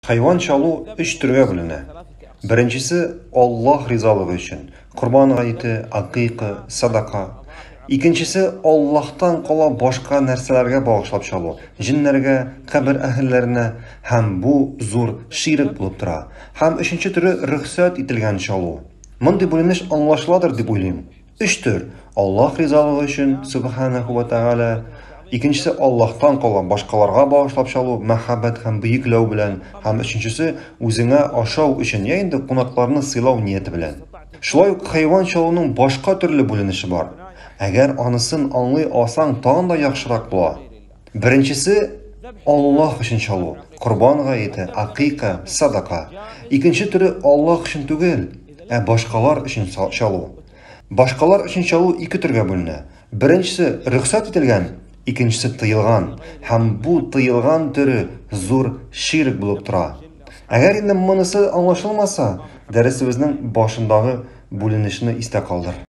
Хайван чалу өч төргә бүленә. Беренчесе Аллаһ ризалыгы өчен, корбан гаете, акыйка, садака. Икенчесе Аллаһтан кала башка нәрсәләргә багышлап чалу, җеннәргә, кабер әһелләренә һәм бу зур ширк булып тора. Һәм өченче төре рөхсәт ителгән чалу. Мондый бүленеш аңлашыладыр дип уйлыйм. Өч төр, Аллаһ ризалыгы өчен, Сүбхәнәһү вә Тәгалә, икенчесе Аллаһтан кала башкаларга багышлап чалу, мәхәббәт һәм бөекләү белән, һәм өченчесе үзеңә ашау өчен, я инде кунакларны сыйлау нияте белән. Шулай ук хайван чалуның башка төрле бүленеше бар. Әгәр анысын аңлый алсаң, тагын да яхшырак була. Беренчесе Аллаһ өчен чалу, корбан гаете, акыйка, садака. Икенче төре Аллаһ өчен түгел, ә башкалар өчен чалу. Башкалар өчен чалу ике төргә бүленә. Беренчесе рөхсәт ителгән, икенчесе тыелган. Һәм бу тыелган төре зур ширк булып тора. Әгәр инде монысы аңлашылмаса, дәресебезнең башындагы бүленешне истә калдыр.